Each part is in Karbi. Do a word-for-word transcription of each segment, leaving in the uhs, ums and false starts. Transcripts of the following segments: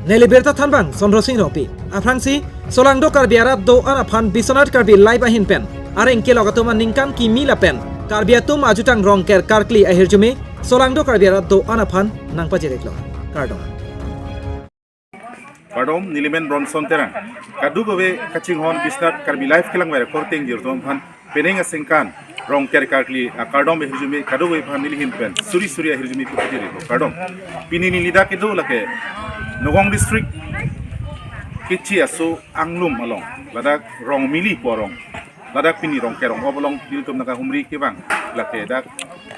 Neli birta thanbang Sondro Sing Rongpi. Aphrangsi Solangdo Karbi arat do-an aphan Biswanath Karbi Live ahin pen areng kelok atum aningkan kimi lapen Karbi atum ajutang Rongker karkli ahirjume Solangdo Karbi arat do-an aphan nangpajir-iklo. Kardom. Kardom, nelimen Bronson Terang. Kadokave kachinghon Biswanath Karbi Live kelangver akorte ingjir atum aphan penang aningkan Rongker karkli akardom ahirjume kadokave aphan nelihin pen suri suri ahirjume pupudi riko. Kardom. Pini neli dak kedo lake Nagaon District Kechi aso Anglum along, ladak Rongmili pu arong. Ladak pini Rongker rong-op along nelitum nangkahumri kevang lake dak,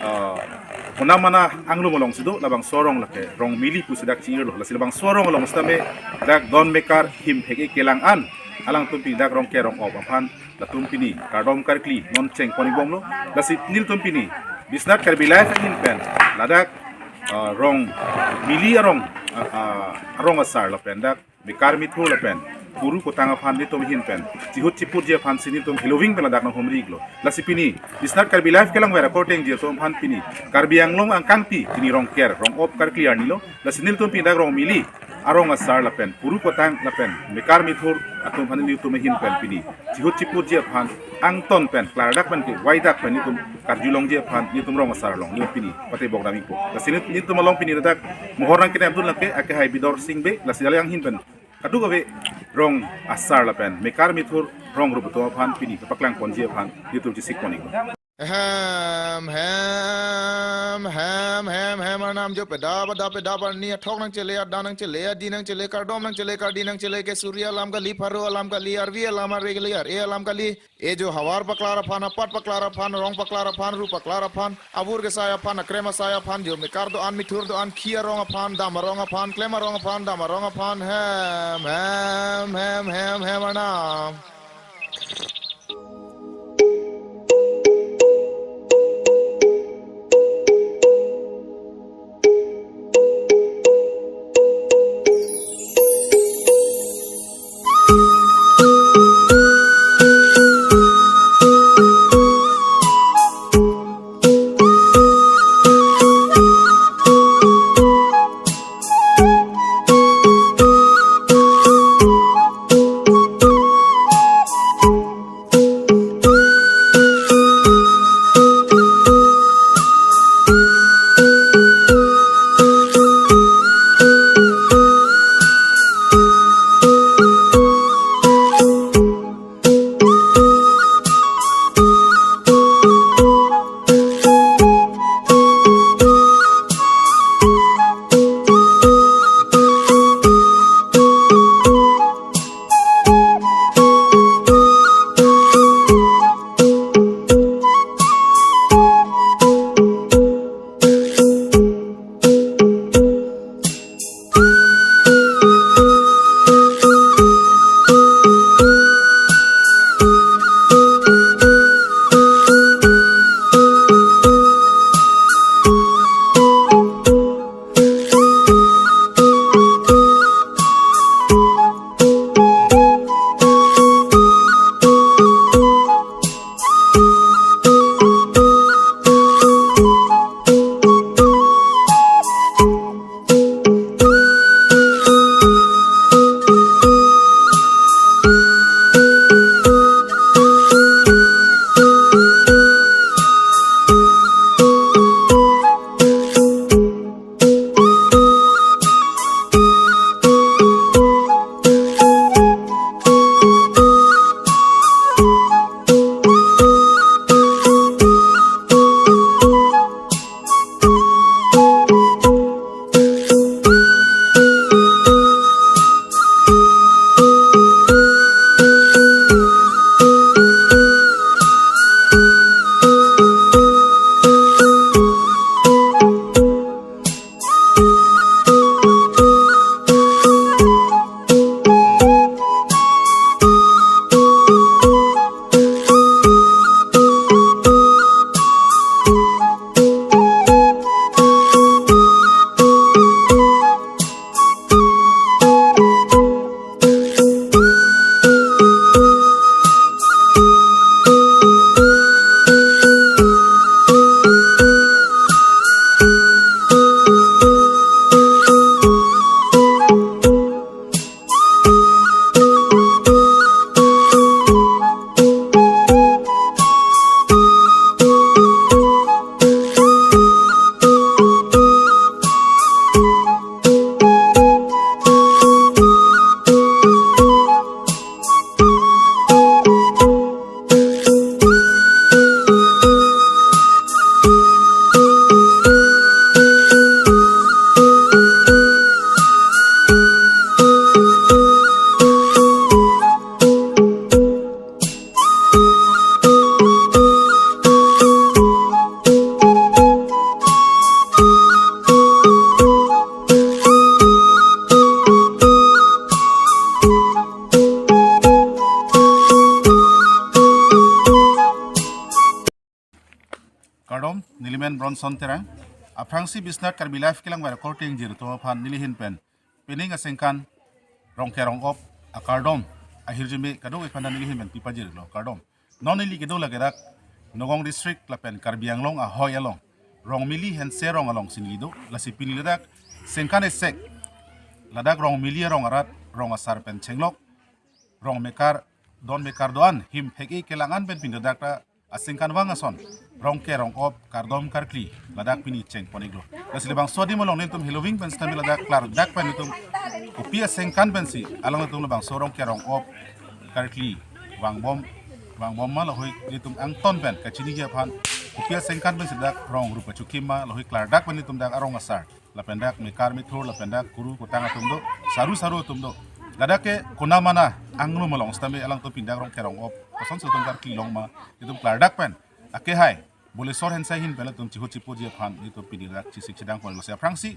eh, Honamana Anglum alongsi do, labangso arong lake Rongmili pusi dak chi-irlo. Lasi labangso arong along sitame dak don mekar him hek-e kelang an alangtum pini dak Rongker rong-op aphan latum pini kardom karkli non chengpon-ik bomlo. Lasi nelitum pini Biswanath Karbi Live ahin pen ladak, ah, Rongmili arong, ah, ah, arong asar lapen dak mekar methur lapen puru kotang aphan nelitum ahin pen chihut chiputji aphansi nelitum heloving pen ladak nanghumri-iklo. Lasi pini Biswanath Karbi Live kelangver akorte ingjir atum aphan pini Karbi Anglong angkangpi pini Rongker rong-op karkli arnilo. Lasi nelitum pini dak Rongmili arong asar lapen puru kotang lapen mekar methur atum aphan nelitum ahin pen pini chihut chiputji aphan angton pen klardak pen kevaidak pen nelitum karjulongji aphan nelitum rong asar along nelitum pini patebok dam-ikpo. Lasi nelitum along pini ladak mohor nangkenepdun lake akehai Bidor Sing Bey, lasi dali anghin pen kadokave rong asar lapen mekar methur rong rup atum aphan pini kapaklang ponji aphan nelitum chesikpon-iklo. Hem, hem, hem, hem, hem, arnam jo peda, peda, peda, parni athok nangchele, adan nangchele, adi nangchele, kardom nangchele, kardi nangchele, ke suri alam kali, pharo alam kali, arvi alam, arve kali, ar-e alam kali, e jo havar paklar aphan, apat paklar aphan, rong paklar aphan, ru paklar aphan, avur kesai aphan, akrem asai aphan, jo mekar do-an, methur do-an, khi arong aphan, dam arong aphan, klem arong aphan, dam arong aphan, hem, hem, hem, hem, hem, arnam. Bronson Terang, aphrangsi Biswanath Karbi Live kelang vairakor tingjir atum aphan neli ahin pen pining asengkan, Rongke Rongop akardom ahirjume kadokave aphan neli ahin pen pipajirlo, kardom. Non neli kedo lake dak Nagaon District lapen Karbi Anglong ahoi along Rongmili Hanse arong alongsi neli do. Lasi pini ladak sengkan esek ladak Rongmili arong arat rong asar pen chenglok, rong mekar, don mekar do-an, him phek-e kelang an pen pini ladak ta asengkan vang ason Rongke Rongop kardom karkli ladak pini chengpon-iklo. Lasi labangso adim along nelitum heloving pen sitame ladak klardak pen nelitum kopi asengkan pensi alanglitum labangso Rongke Rongop karkli vangbom, vangbom ma lahei nelitum angton pen kachiniji aphan, kopi asengkan pensi dak rong rup kachokim ma lahei klardak pen nelitum dak arong asar lapen dak mekar methur lapen dak kuru kotang atum do, saru saru atum do. Ladak ke kona mana anglum along sitame alangtum pini dak Rongke Rongop kosonsi atum karkli long ma nelitum klardak pen akehai Bolesor Hanse ahin pen latum chihut chipoji aphan nelitum pini dak chisik chidang pon lo. Si aphrangsi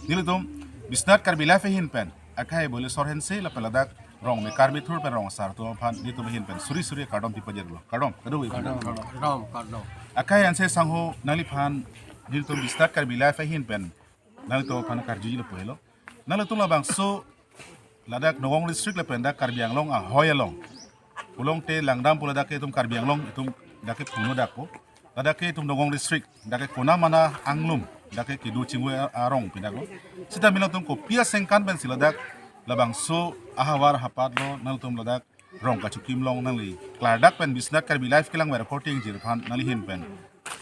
nelitum Biswanath Karbi Live ahin pen akehai Bolesor Hanse lapen ladak rong mekar methur pen rong asar atum aphan nelitum ahin pen suri suri kardom pipajirlo. Kardom, kardom. Kardom, kardom, kardom. Akehai Hanse sangho, nangliphan nelitum Biswanath Karbi Live ahin pen nanglitum aphan karjuji lapu helo. Nanglitum labangso ladak Nagaon District lapen dak Karbi Anglong ahoi along pulote langdam pu ladak ke itum Karbi Anglong itum dak ke puno dak po. Ladak ke itum Nagaon District dak ke kona mana anglum dak ke kedo chingvoi arong pini dak lo. Sitame nangtum kopi asengkan pensi ladak labangso ahavar hapat lo nangtum ladak rong kachokim along nangli klardak pen Biswanath Karbi Live kelang vairakor tingjir aphan nangli ahin pen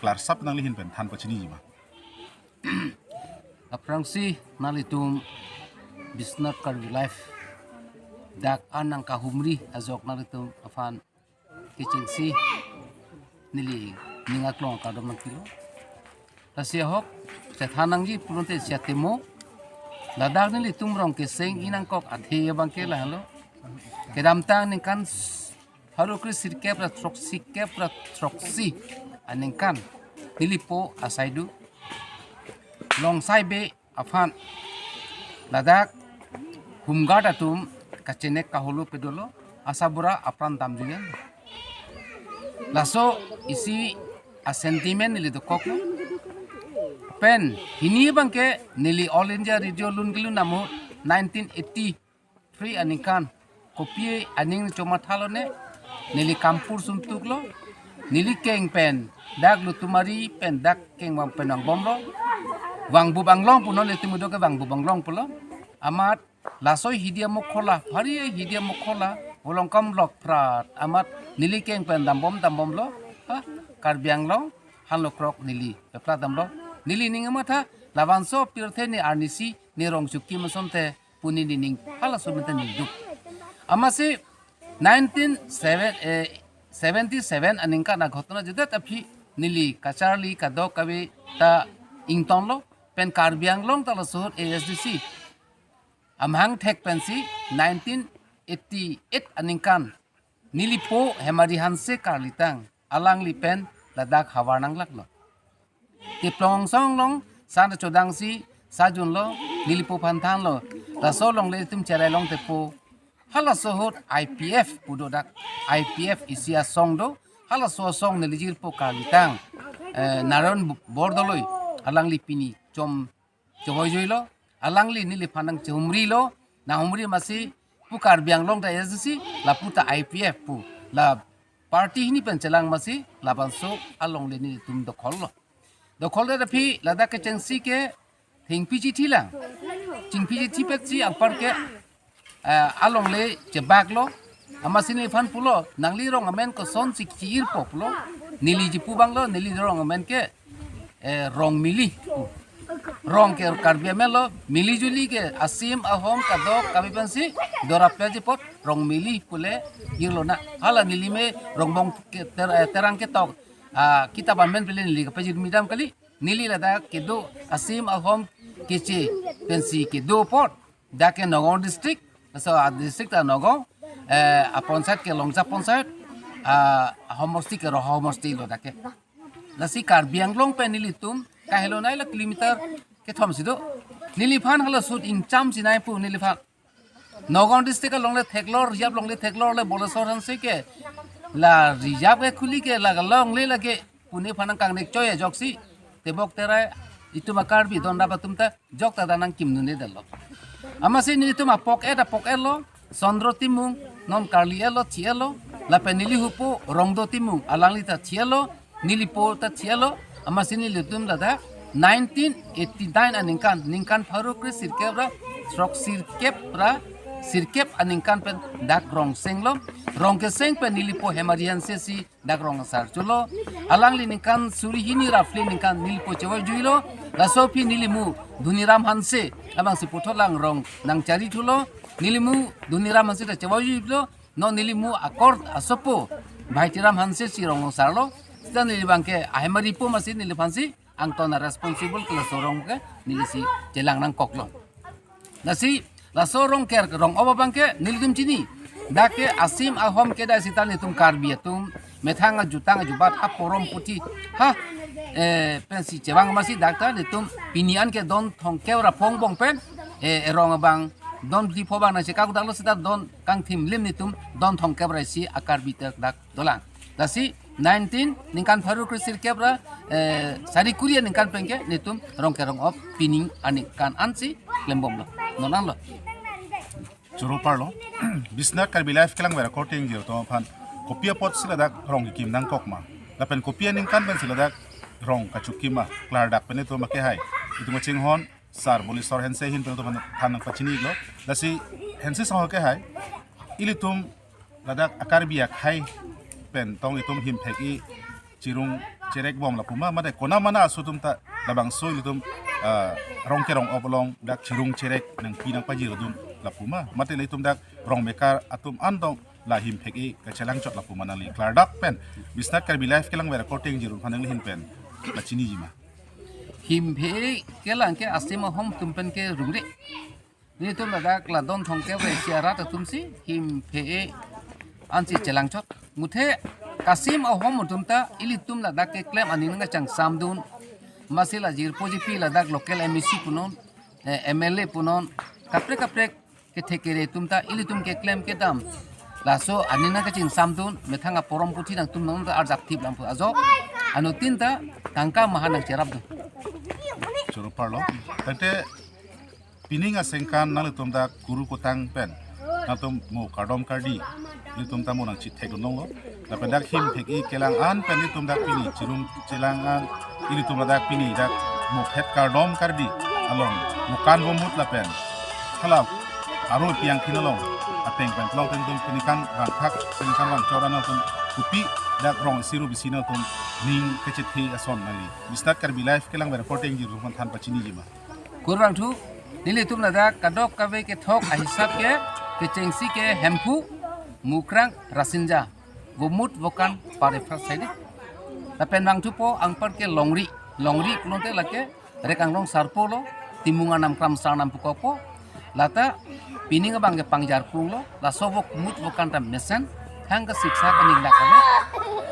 klarsap nangli ahin pen than pachiniji ma? Aphrangsi nanglitum Biswanath Karbi Live dak an nangkahumri ajok nanglitum aphan kechengsi neli ning aklong kardom nangpilo. Lasi ahok chethan nangji pulote chetimo, ladak nelitum rong keseng inangkok athe abang ke lahelo. Kedamtang aningkan pharo kre sirkep ra throksi kep ra throksi aningkan nelipo asai do, Longsai Bey aphan ladak Home Guard atum kachenek kaholo pedolo, asabura apran damjuiyan. Laso isi a-sentiment neli dokoklo. Pen hini abang ke neli All India Radio lun kelun ahut nineteen eighty-three aningkan kopi aning chomatha lone, neli Kampur sumtuklo, neli keng pen dak Lutumari pen dak keng vang pen vangbomlo, Vangbup Anglong punon, nelitum kedo ke Vangbup Anglong pulo. Amat laso Hidia Mokhola, phari Hidia Mokhola, volongkam lok phrat amat neli keng pen dambom dambomlo, ha, Karbi Anglong hanlo krok neli pepla damlo. Neli ning amatha labangso pirthe ne arnisi ne rong chokim asonte pu neli ning halaso mente neli duk. Amatsi nineteen seven, eh, seventy-seven aningkan aghotona jedet aphi neli kacharli kadokave ta ingtonlo, pen Karbi Anglong ta laso ahut A S D C amahang thek pensi nineteen eighty-eight aningkan nelipo Hemari Hanse karlitang, alangli pen ladak havar nanglaklo. Teplong song along san chodangsi sajunlo, nelipo aphan thanlo, laso alongle itum cherai longte po. Halaso ahut I P F pu do dak, I P F isi asong do, halaso asong nelijirpo karlitang, eh, Narayan Bordoloi, alangli pini chom chovoijoilo, alangli neliphan nangchehumrilo, nanghumri amatsi pu Karbi Anglong ta A S D C, lapu ta I P F pu, la party hini pen chelang amatsi labangso alongle nelitum dokhollo. Dokholdet aphi ladak kechengsi ke thengpi chithi lang. Chingpi chithi petsi anpar ke, eh, alongle chebaklo. Amatsi neliphan pulo, nangli rong amen kosonsi ki-irpo pulo. Neli chipu abanglo, neli rong amen ke, eh, Rongmili. Rong ke Karbi amen lo, mili juli ke asim ahom kadokave pensi dorap pe jipot Rongmili pule irlonang. Hala neli me Rongbong ke ter-, eh, Terang ketok, ah, kitap amen pule neli kapejir midam kali. Neli ladak kedo asim ahom keche pensi kedo apot dak ke Nagaon District, laso a-district ta Nagaon, eh, a-panchayat ke Longja Panchayat, ah, homosti ke Roha homosti lo dak ke. Lasi Karbi Anglong pen nelitum kahelo nai la kilometer kethom si do. Neliphan halaso ahut ingcham si nai pu neliphan. Nagaon District alongle theklor, reserve alongle theklor le Bolesor Hanse ke, la reserve ke khuli ke la longle lake pu nephan nangkangnek choi ajoksi tebok terai itum a-Karbi don rap atum ta jok ta danang kimnune dalo. Amatsi nelitum apok et apok etlo, Sondro Timung, non Karli etlo, chi etlo, lapen neli hupo Rongdo Timung, alangli ta chi etlo, nelipo ta chi etlo, amatsi nelitum ladak nineteen eighty-nine aningkan, ningkan pharo kre sirkep ra, throk sirkep ra, sirkep aningkan pen dak rong senglo, rong keseng pen nelipo Hemari Hanse si dak rong asar cholo, alangli ningkan suri hini ra phli ningkan nelipo chevoi juilo, laso aphi nelimu Dhoniram Hanse, abangsi puthot lang rong nangchari thulo, nelimu Dhoniram Hanse ta chevoi juilo, non nelimu akor asopo, Bhaitiram Hanse si rong asarlo, seta neli abangke a-Hemari po amatsi neliphansi angton a-responsible ke laso rong ke nelisi chelang nangkoklo. Lasi, laso rong ker rong-op abangke nelitum chini. Dak ke asim ahom kedai sita nelitum Karbi atum, methang ajutang ajubat ha porom puthi, ha, eh, pensi chevang amatsi dak ta nelitum pini an ke don thomkep ra phongbong pen, eh, erong abang, don phli pho abang nangchekak daklo seta don kangthim lim nelitum don thomkep ra isi a-Karbi ta dak dolang. Lasi nineteen ningkan pharo kre sirkep ra, eh, sari kuri aningkan penke nelitum rong ke rong-op pining aningkan ansi klembomlo. Non anlo. Choro parlo. Biswanath Karbi Live kelang vera korte ingjir atum aphan kopi apotsi ladak rong kekim nangkok ma, lapen kopi aningkan pensi ladak rong kachukim ma, klardak pen itum akehai, itum kachinghon Sar Bolisor Hanse ahin pen itum aphan than nangpachini iklo. Lasi Hanse asangho akehai, ilitum ladak a-Karbi akhei pen tong itum himphek-i chirung cherek bom lapu ma, mate konamana aso atum ta labangso ilitum, ah, rong ke rong-op along dak chirung cherek nangpi nangpajir dun lapu ma, mate ilitum dak rong mekar atum an tong la himphek-i kachelang chot lapu ma, nangli klardak pen Biswanath Karbi Live kelang vera korte ingjir atum aphan nangli ahin pen pachiniji ma. Himphek-i kelang ke asim ahom atum pen ke rungre. Nelitum ladak la don thomkep ra isi arat atumsi himphek-i ansi chelang chot. Muthe kasim ahom atum ta ilitum ladak keklem aning nangkachangsam dun. Amatsi la jirpo jipi ladak local M A C punon, eh, M L A punon, kaprek kaprek kethek kere atum ta ilitum keklem kedam, laso aning nangkachingsam dun, methang aporom puthi nangtum nang ta arjap thip lam pu ajok, anuttin ta tangka maha nangcherap dun. Choro parlo. Tangte pining asengkan nanglitum dak kuru kutang pen nangtum mo kardom kardi, nelitum ta mo nangchithek dun longlo. Lapen dak himphek-i kelang an pen nelitum dak pini chirung chelang an, ilitum ladak pini dak mo phet kardom kardi along mo kan bomut lapen hala aro pi angthin along ateng pen plong pen tum peningkan rangthak peningkan rangchor an nangtum kopi dak rong isi rup isi nangtum ning kachethe ason nangli Biswanath Karbi Live kelang vera korte ingjir atum aphan than pachiniji ma. Kurvangthu, nelitum ladak kadokave kethok ahisap ke, kechengsi ke Hemphu, Mukrang, Rasinja, Vomut, Vokan, Parefra saide. Lapen vangthupo anpar ke Longri, Longri pulote lake Rek Anglong Sarpo lo, Timung anam Kramsar anam pukokpo. Lata pining abang ke pangjar punglo, laso Vomut Vokan ta mesen, thang ke siksa ke ninglak kave.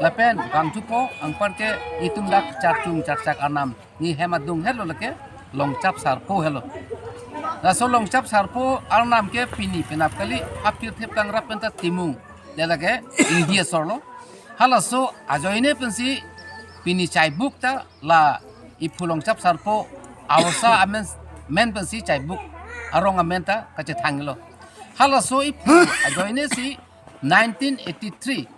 Lapen vangthupo anpar ke itum dak charchung charchak anam ni hem adung helo lake Longchap Sarpo helo. Laso Longchap Sarpo arnam ke pini penap kali apir thep tang rap penta Timung. Dia lake India sorlo. Halaso ajoine pensi pini chaibuk ta la iphu Longchap Sarpo awasa amen men pensi chaibuk arong amen ta kachethanglo. Halaso iphu ajoine si nineteen eighty-three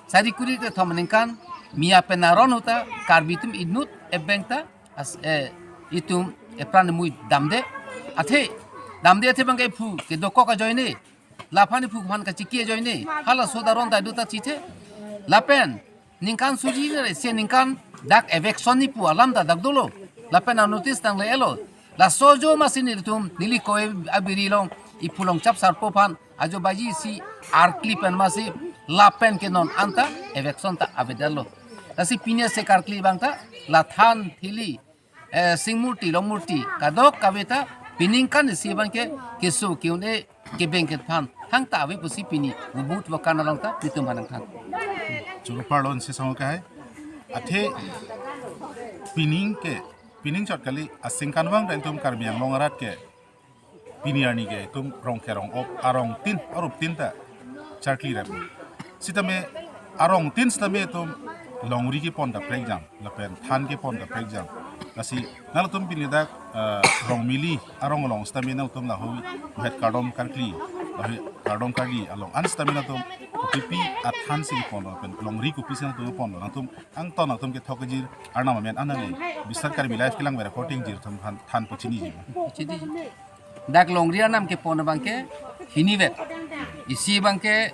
sari kuri kethom aningkan Miya pen aron ahut ta Karbi atum inut ebeng ta as, eh, itum epran emui damde. Athe damde athe bang ke iphu kedokok ajoine, laphan iphu aphan kachiki ajoine, halaso aron ta do ta chithe. Lapen ningkan suri nare se ningkan dak eviction ni pu alam ta dak dolo. Lapen a-notice tang le-elo. Laso ajo amatsi nelitum neli koi abiri along iphu Longchap Sarpo aphan ajo baji isi arkli pen amatsi lapen ke non anta eviction ta avedetlo. Lasi pini ase karkli abang ta la than thili, eh, sing murti long murti kadokave ta piningkan isi abang ke keso ke-un-e kebeng kethan hang ta ave pusi pini Vomut Vokan along ta nelitum aphan nangthan. Choro parlo, Hanse asangho akehai. Athe pining ke, pining chot kali, asengkan vang ta itum Karbi Anglong arat ke pini arni ke itum rong ke rong-op arong tin, arup tin ta charkli rep. Sitame arong tin sitame itum Longri kepon ta prekjam, lapen than kepon ta prekjam. Lasi nangtum pini dak, eh, Rongmili arong along sitame nangtum lahei muhet kardom karkli, lahei kardom karkli along an sitame nangtum kopipi athan si ponlo pen longri kopisi nangtum ponlo, nangtum angton nangtum kethok kejir arnam amen an nangli Biswanath Karbi Live kelang vera korte ingjir atum aphan than pachiniji. Chidi. Dak longri arnam kepon abangke hini vet. Isi abangke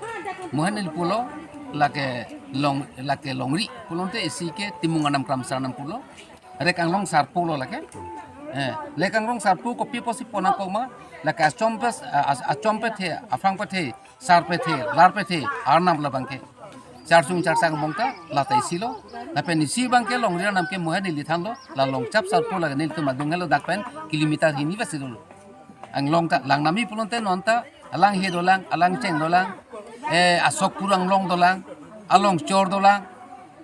mohen il pulo, lake long, lake longri pulote isi ke Timung Anam Kramsar Anam pulo. Rek Anglong Sarpo lo lake. Eh, Rek Anglong Sarpo kopi apotsi pon nangkok ma, lake achom pes, a-, a-, achom pethe, aphrang pethe, sar pethe, lar pethe arnam labangke. Charsung charsang bongta lata isi lo. Lapen isi abangke longri arnam ke mohen ili thanlo, la Longchap Sarpo lake nelitum adung helo dak pen kilometer hini vet si dolo. Anglong ta langnami pulote non ta alanghe dolang, alangcheng dolang, eh, Asokpur Anglong dolang, Alongchor dolang.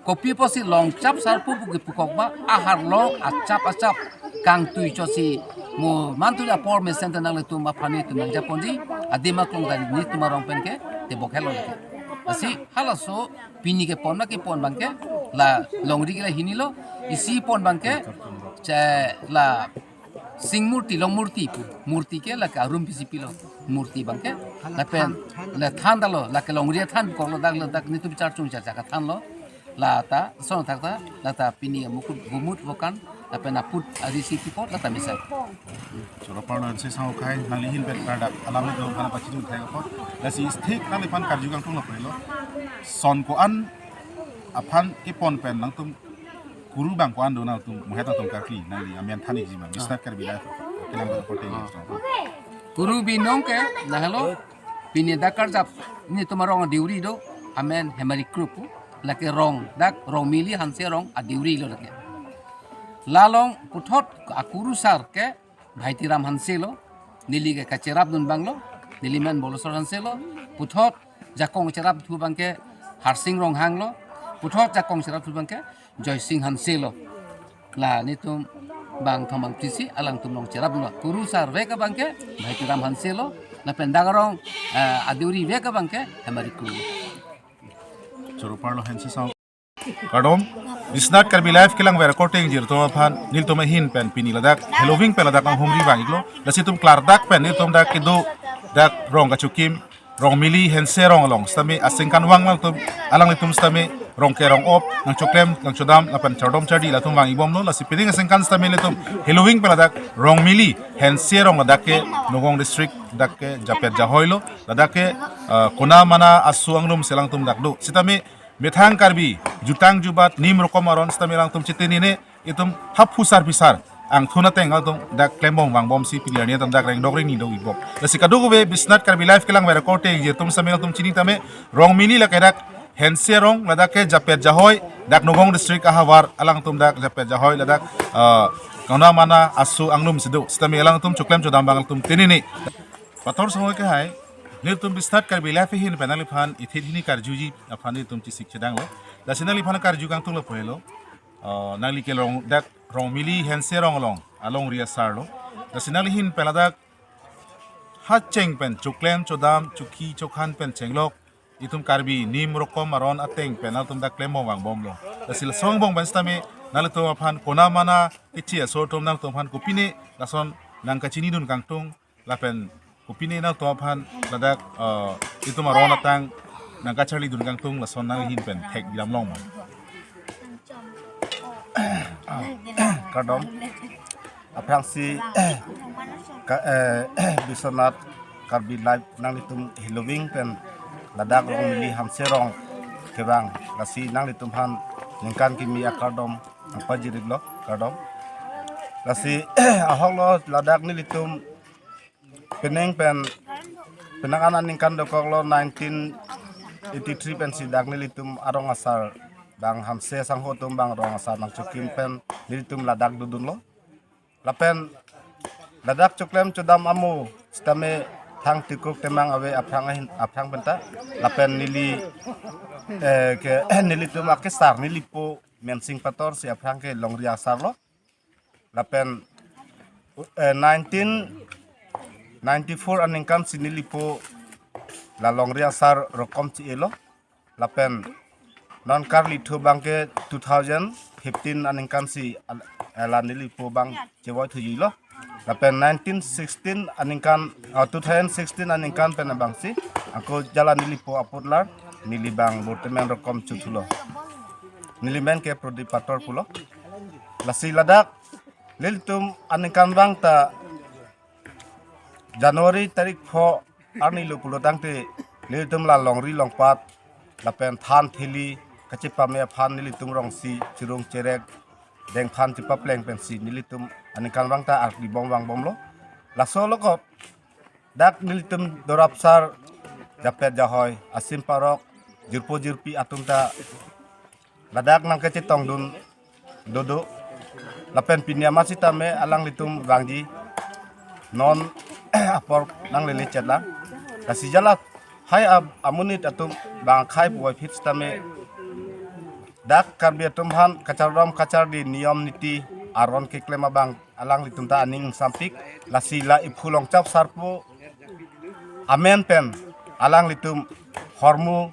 Kopi apotsi Longchap Sarpo pu kepukok ma, ahar along achap achap kangtui chotsi mo mantu apor mesen ta nanglitum aphan nelitum nangjaponji, adim aklong ta nelitum arong pen ke tebok helo lake. Lasi halaso pini kepon ma kepon abangke la longri ke la hini lo, isi pon abangke che la sing murti, long murti pu. Murti ke lake arum pisi pilo. Murti abangke. Lapen le than ta lo, lake longri than koklo dak, le dak nelitum charchung charcha kathan lo. Lata, son thak ta, lata pini mukut gumut vokan, lapen aput arisi kipot, lata mesen. Choro parlo si sang okai, nangli ahin pen kardak alam do kana pachidun thai apot. Lasi sthik nangliphan karju kangtung lo pulo. Son ko-an aphan kepon pen nangtum kuru abang ko-an do nangtum muhet nangtum karkli nangli amen thaniji ma, Biswanath Karbi Live kelang dak korte ingjir. Kuru binong ke, nahelo, pini dak karjap nelitum arong adeuri do, amen Hemari Kro pu, lake rong, dak Rongmili Hanse Rong adeuri lo lake. La along puthot akurusar ke Bhaitiram Hanse lo, neli ke kacherapdun abang lo, neli men Bolosor Hanse lo, puthot jakong cherapthu abangke Harsing Ronghang lo, puthot jakong cherapthu abangke Joysing Hanse lo. La nelitum bang thomang prisi alangtum along cherap lo. Kurusar vek abangke Bhaitiram Hanse lo, lapen dak arong, eh, adeuri vek abangke Hemari Kro. Choro parlo hensi sang. Kardom, Biswanath Karbi Live kelang vera korte ingjir atum aphan nelitum ahin pen pini ladak heloving pen ladak nanghumri vang iklo. Lasi itum klardak pen nelitum dak kedo dak rong kachokim Rongmili Hanse Rong along sitame asengkan vang nangtum, alanglitum sitame rong kerong op, nangchoklem nangchodam lapen chardom chardi latum vang ibomlo. Lasi pining asengkan sitame nelitum heloving pen ladak Rongmili Hanse Rong ladak ke Nagaon District dak ke Japet Jahoi lo, ladak ke, eh, Kona Mana Aso Anglum si alangtum dak do. Sitame methang Karbi, jutang jubat, nim rokom aron sitame alangtum chitenine, itum haphu sar phisar angthun ateng alangtum dak klembom vangbom si pini arni atum dak rengdok rengni do ibom. Lasi kadokave Biswanath Karbi Live kelang vera korte ingjir atum sitame alangtum chini tame, Rongmili lake dak Hanse Rong, ladak ke Japet Jahoi, dak Nagaon District ahavar, alangtum dak Japet Jahoi, ladak, eh, Kona Mana Aso Anglum si do. Sitame alangtum choklem chodam abang alangtum tenine. Pator songoi ke hai, nelitum Biswanath Karbi Live ahin pen nangliphan ithit hini karjuji aphan nelitum chesik chedang lo. Lasi nangliphan karju kangtung lo pulo. Ah, nangli ke rong dak Rongmili Hanse Rong along alongri asar lo. Lasi nangli ahin pen ladak hacheng pen choklem chodam chokhi chokhan pen chenglok itum Karbi nim rokom aron ateng pen nangtum dak klembom vangbom lo. Lasi lason angbong pen sitame nanglitum aphan Kona Mana kechi aso atum nangtum aphan kopine lason nangkachinidun kangtung lapen kopine nangtum aphan ladak, eh, itum aron atang nangkacharlidun kangtung lason nangli ahin pen thek bilam long ma. Kardom. Aphrangsi ka, eh, Biswanath Karbi Live nanglitum heloving pen ladak Rongmili Hanse Rong kevang, lasi nanglitum aphan ningkan kimi akardom nangpajirip lo, kardom. Lasi ahok lo, ladak nelitum penang pen, penang an aningkan dokok lo, nineteen eighty-three pensi dak nelitum arong asar bang Hanse sangho atum bang rong asar nangchokim pen nelitum ladak dodun lo. Lapen ladak choklem chodam amo sitame thang tikuk temang ave aphrang ahin, aphrang penta. Lapen neli, eh, ke nelitum akesar nelipo Mensing Pator si aphrang ke longri asar lo. Lapen, eh, nineteen ninety-four aningkan si nelipo la longri asar rokom si elo. Lapen Non karli thu abangke two thousand fifteen aningkan si al-, eh, la nelipo abang chevoi thuji lo. Lapen nineteen sixteen aningkan, ah, two thousand sixteen aningkan pen abang si ako jala nelipo apotlar neli abang botemen rokom chothulo. Neli men ke Prodip Pator pulo. Lasi ladak nelitum aningkanvang ta January tarik pho arni lo pulo tangte nelitum la longri longpat lapen than theli kachepame aphan nelitum rongsi chirung cherek dengphan chepapleng pensi nelitum aningkanvang ta ardi bom vangbomlo. Laso lokot dak nelitum dorapsar japet jahoi asim parok jirpo jirpi atum ta ladak nangkachetongdun dodo. Lapen pini amat sitame alanglitum vangji non apor nanglele chetlang. Lasi jala hai ab-, amonit atum bang akhai puvoiphit sitame dak Karbi atum aphan kachardom kachardi niyom niti aron keklem abang alanglitum ta aning sampik. Lasi la iphu Longchap Sarpo amen pen alanglitum hormu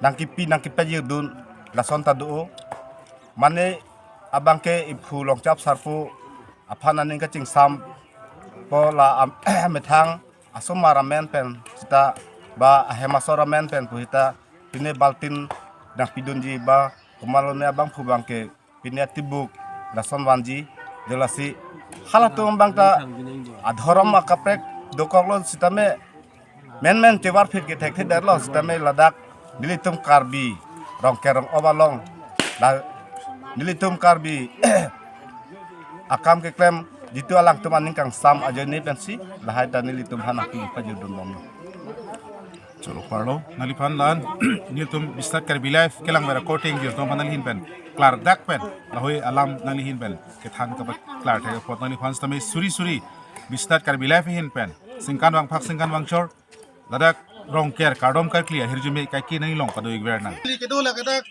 nangkipi nangkipajirdun lason ta do. Mane abangke iphu Longchap Sarpo aphan aning kachingsampo la am-, amethang asomar amen pen sita ba ahem asor amen pen pu sita pine baltin nangpidunji ba komatlo ne abangphu abangke pine atibuk lason vanji. Jolasi halatum abang ta adhorom akaprek dokoklo sitame menmen chevarphit kethekthedetlo sitame ladak nelitum Karbi Rongker Rong-op along la nelitum Karbi akam keklem jitu alangtum aning kangsam ajoine pensi lahai ta nelitum aphan nangkipajirdunbomlo. Choro parlo, nangliphan lan nelitum Bistat Karbi Live kelang bera korte ingjir atum aphan nangli ahin pen klardak pen lahei alam nangli ahin pen kethan kapaklar thek apot nangliphan sitame suri suri Bistat Karbi Live ahin pen singkanvang phak singkanvang chor ladak Rongker kardom karkli ahirjume kaike nanglong pado-ik ver nang. Pini kedo ladak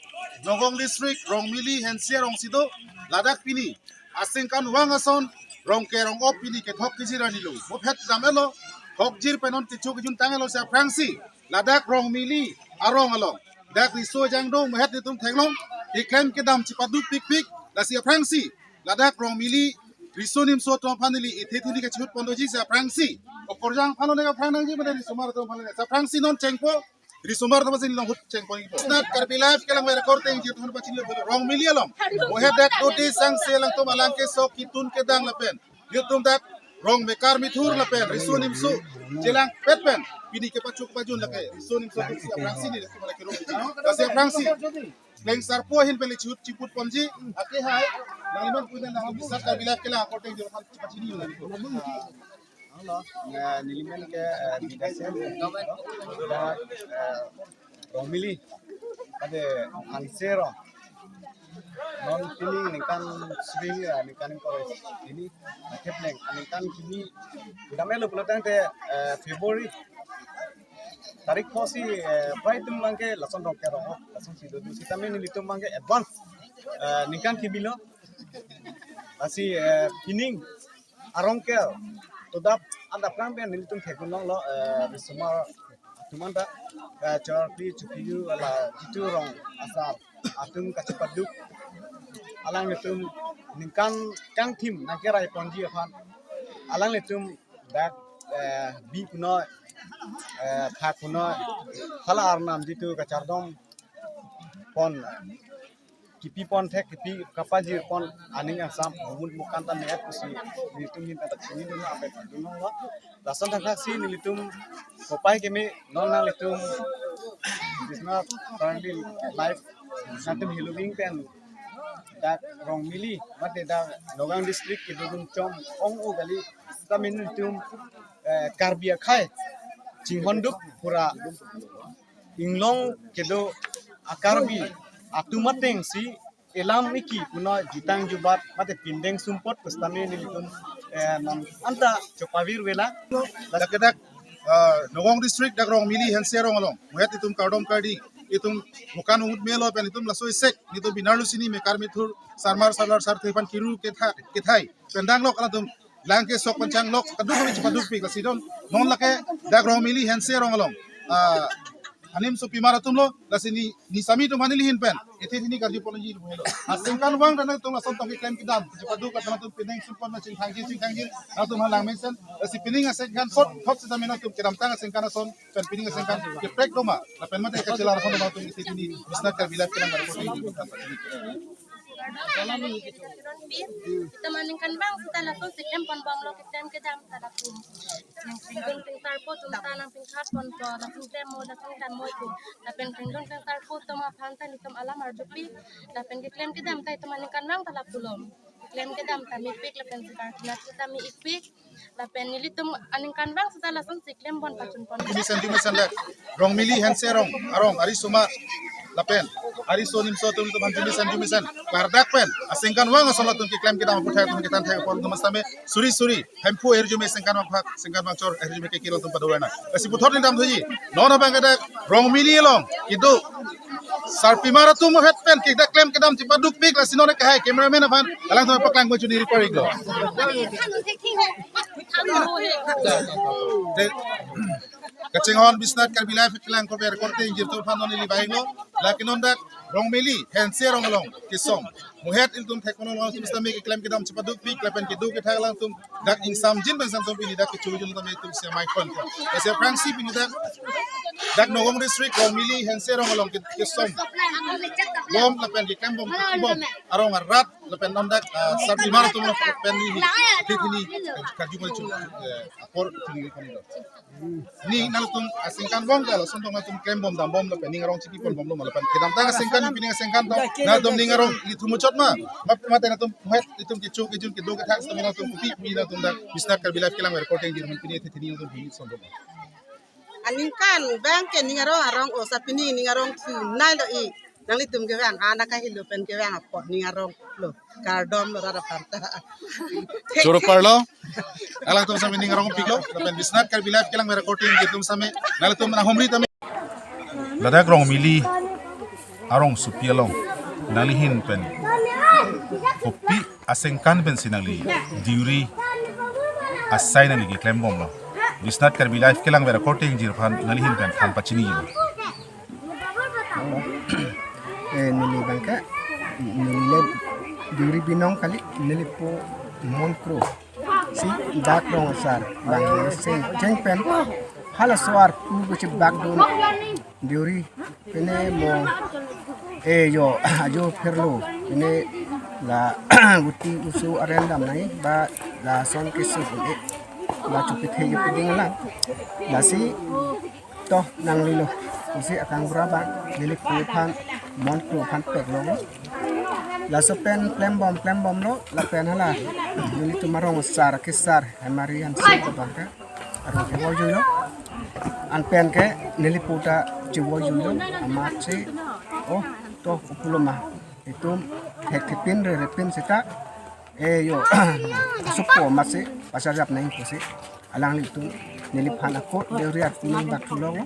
Nagaon District Rongmili Hensi arong si do. Ladak pini asingkanvang ason Rongker Rong-op pini kethok kejir arni lo. Mophet dam-etlo, thokjir pen non kecho kejun tang-etlo si aphrangsi ladak Rongmili arong along dak riso jangdong mophet nelitum theklong keklem kedam chepaduk pikpik. Lasi aphrangsi ladak Rongmili riso nimso atum aphan neli ethe thili kachihut pondoji si aphrangsi okorjang aphan lone aphrang nangji mane risomar atum aphan lone si aphrangsi non chengpo risomar atum aphan si neli longhut chengpo nangpo. Bistat Karbi Live kelang bera korte ingjir atum aphan pachini lo Rongmili along mophet dak dode sangse alangtum alang kesok ketun kedang lapen nelitum dak rong mekar mithur lapen riso nimso chelangpet pen pini kepachuk pajun lake riso nimso atum si aphrangsi nelitum lake rong. Lasi aphrangsi Leng Sarpo ahin pen le chihut chiput ponji, ake hai, nanglimen punya nang Bistat Karbi Live kelang korte ingjir aphan pachini lo. Hello, na nelimen ke, eh, Bidasen, eh, Rongmili, ade Hanse arong. Non pini ningkan sri, eh, ningkan ingkoi pini, akhir neng, ningkan pini, dam-etlo pulo tangte, eh, February tarik pho si, eh, prai atum abangke lason Rongker Rong-op lason si dodo sitame nelitum abangke advance, eh, ningkan kimi lo. Lasi, eh, pining arong ke todap adap rang pen nelitum thekdun longlo, eh, risomar atum anta, eh, chorpi chupiyu la jitu rong asar atum kachepaduk alanglitum ningkan kangthim nangkerai ponji aphan alanglitum dak, eh, bi punoi, eh, phak punoi, hala arnam jitu kachardom pon, kipi pon thek, kipi kapajir pon aning angsam humut mukan ta net pusi nelitum ahin ta chinidun ape dun lo. Lason thakthak si nelitum kopai keme non nanglitum Bistat Karbi Live nangtum hiluging pen dak Rongmili mate dak Nagaon District kedodun chom ong-o kali sitame nelitum, eh, Karbi akhai chinghonduk pura inglong kedo a-Karbi atum ateng si elam iki punoi jutang jubat mate pindeng sumpot pu sitame nelitum, eh, non anta chopavir vela. Dak ke dak, ah, Nagaon District dak Rongmili Hensi arong along mophet itum kardom kardi itum mukan umut melo pen itum laso isek nelitum binar lusini mekar mithur sarmar sarlar sarthe aphan kiru ketha-, kethai pen danglok alanglitum lang kesok pen changlok kaduk kami chepadukpik lasi non non lake dak Rongmili Hensi arong along, ah, Anim sopimar atumlo, lasi ne, ne sami atum aphan nelihin pen. Ithi hini karju ponji lo. Asengkan vang dan atum lason tong keklem kedam. Cepat duk lapen atum pining sumpon na chingthangji, chingthangji. Atum halang mesen. Lasi pining asengkan pot, pot sitame atum kedamtang asengkan ason. Pen pining asengkan keprek doma. Lapen mate kachelar ason doma atum ithi hini. Biswanath Karbi Live kelang reporting. Itum aningkanvang seta lason si klem ponbomlo, keklem kedam ta lapu. Nangpingdun pingsarpo atum ta nangpingkhat ponpo, lason klem mo, lason kedam mo pu. Lapen pingdun pingsarpo atum aphan ta nelitum alam arjupi. Lapen keklem kedam ta itum aningkanvang ta lapulo. Keklem kedam ta mepik lapen sebar kinat ta me-ikpik. Lapen nelitum aningkanvang seta lason si klem pon pachun pon. Jumisen, jumisen le. Rongmili Hense Rong, arong, ari soma. Lapen, ari so nimso atum, atum jumisen, jumisen. Klardak pen, asengkan vang ason latum keklem kedam aphuthak atum kethan thek apor atum sitame. Suri, suri. Hemphu ahirjume sengkan vang phak, sengkan vang chor, ahirjume kekilo atum padorana. Lasi puthot ne damthuji. Non abang ke dak, Rongmili along. Kedo. Sarpimar atum het pen, kedak klem kedam chepadukpik, lasi non ke hai, cameraman aphan. Alangtum paklang pachun ne report-iklo. Te, kachinghon Biswanath Karbi Live kelang kopi reporting jirpo aphan non neli vanglo. Lake non dak Rongmili Hense Rong along kesom. Mo het ilitum thek kono along atum sitame keklem kedam chepadukpik lapen kedo kethak alangtum dak ingsamjin pen sangtum pini dak kecho jun tame atum semai kon. Lasi aphrangsi pini dak, dak Nagaon District Rongmili Hense Rong along ke-, kesom. Bom lapen keklem bom, bom. Arong arat lapen non dak, ah, Sarpimar atum lapen ne hini, hini, hini, karju mari chu, eh, apor hini hini lo. Ne nangtum asengkan vang ta lason tong nangtum klem bom dam bom lapen ning arong chipi ponbomlo ma lapen kedamtang asengkan pining asengkan tong nangtum ning arong ilitum muchot ma, ma, mate nangtum het ilitum kecho kejun kedo kethak sitame nangtum kopi pi nangtum dak Biswanath Karbi Live kelang reporting jirman pini ithi hini nangtum hini son doma. Aningkanvang ke ning arong arong o sa pini ning arong thu nai lo i. Nanglitum kevang, ana kahelo pen kevang apot ning arong lo. Kardom lo rara panta. Choro parlo. Alangtum sitame ning arong piklo. Lapen Biswanath Karbi Live kelang reporting atum sitame. Nangtum nanghumri tame. Ladak Rongmili arongsopi along nanglihin pen kopi asengkan pensi nangli diuri asai nangli keklem bomlo. Biswanath Karbi Live kelang reporting jirpo aphan nanglihin pen than pachini jilo. Eh, neli abang ke, neli le diuri binong kali, neli po Mon Kro. Si dak Rong Asar, bang se cheng pen, hala so-arpu kechebak dun diuri, pine mo, eh, yo, ajo pherlo, pine la guti usu arendam nai, ba lason keso pine, la chupithe ye piding lang, lasi, toh nanglilo, pusi akangbura abang, neli po aphan, Mon Kro aphan peklo. Laso pen klem bom, klem bomlo, lapen hala, nelitum arong asar, kesar, hemari hansi abang ke, arong kevoijuilo. Anpen ke, neli po ta chevoijuilo, amatsi, oh, toh, upuloma. Itum, hek thepin, re repin seta, eh, yo, supo amatsi, pasarjap nai pusi. Alanglitum, neliphan ako, diuri arpu nangbakthulo.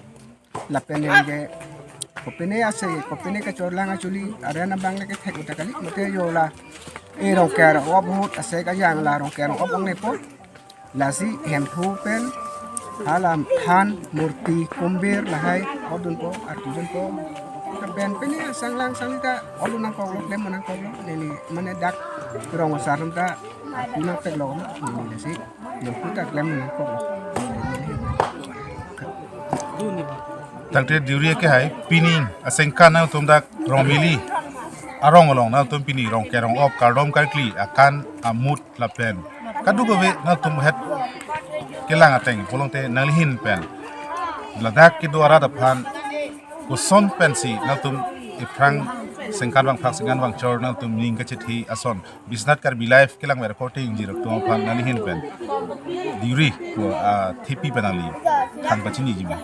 Lapen neli ke, kopine ase, kopine kachorlang achuli, arena abang le kethek uta kali, mate yo la, eh, Rongker-ong-op ahut, ase kajang la Rongker-ong-op ang nepo. Lasi hemphu pen, hala han, murti, kumbir, lahai, odunpo, artudunpo. Lapen pine sanglang sanglita, odun nangkoklo, klem nangkoklo, neli mane dak Rong Asar atum ta, arpu nangpeklo, neli lasi. Nangputa klem nangkok. Tangte diuri ke hai, pining, asengkan nangtum dak Rongmili arong along nangtum pini Rongker-ong-op kardom karkli akan amut lapen kadokave nangtum het kelang ateng pulote nanglihin pen ladak kedo arat aphan koson pensi nangtum iphrang sengkan vangphak sengkan vangchor nangtum ning kachethi ason Biswanath Karbi Live kelang reporting jirpo atum aphan nanglihin pen diuri ko, ah, thepi pen nangli than pachiniji ma?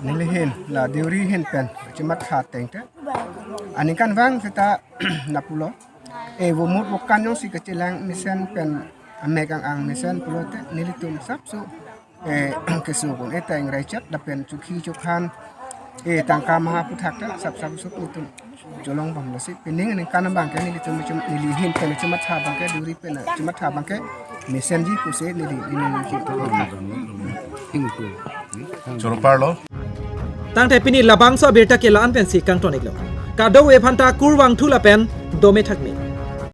Nelihin la diuri ahin pen chematha ateng te, aningkanvang seta lapulo. Eh, vomut vokan jongsi kachelang mesen pen amek ang-ang mesen pulote nelitum sapso, eh, keso pon, eh, ta ingraichat lapen chukhi chukhan, eh, tangka maha aphuthak ta sapsap sup nelitum cholong bom, lasi pining aningkan abang ke nelitum chum, nelihin pen chematha abang ke, diuri pen chematha abang ke mesenji pusi neli, neli, neli. Choro parlo. Tangte pini labangso abirta ke la-an pensi kangton-iklo. Kadokave aphanta kurvangthu lapen dome thakme.